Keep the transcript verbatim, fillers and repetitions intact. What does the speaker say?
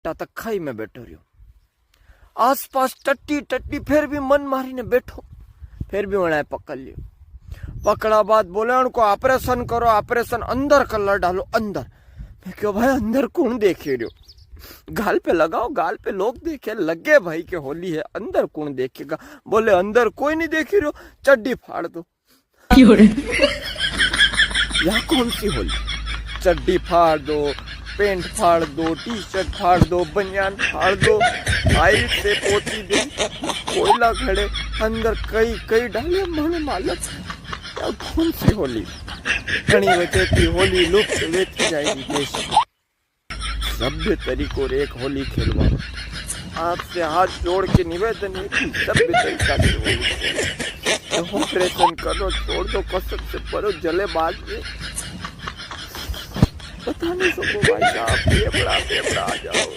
कट्टा तक खाई में बैठो रह्यो। आसपास टट्टी टट्टी, फिर भी मन मारी ने बैठो, फिर भी वणाए पकड़ लियो। पकड़ा बाद बोले, "उनको ऑपरेशन करो, ऑपरेशन, अंदर कलर डालो, अंदर।" मैं क्यों भाई, अंदर कौन देखे रह्यो? गाल पे लगाओ, गाल पे लोग देखे, लगे भाई के होली है, अंदर कौन देखेगा? बोले, "अंदर कोई नहीं देखे रह्यो, चड्डी फाड़ दो।" क्यों रे? या कौन सी होली? चड्डी फाड़ दो, पैंट फाड़ दो, टी शर्ट फाड़ दो, बनियान फाड़ दो, आइल से पोती दे, कोयला घड़े, अंदर कई कई डाले मन मालक। या कौन सी होली? घणी वजह की होली लुप्त वेती जाएगी देश में। सभ्य तरीको रे एक होली खेलवा। आपसे हाथ जोड़ के निवेदन है कि सभ्य तरीका से होली खेलो। तो ऑपरेशन करो, छोड़ दो, कसम से परो, जले बाद में। बता नहीं सको भाई साहब, फेफड़ा, फेफड़ा आ जाओ।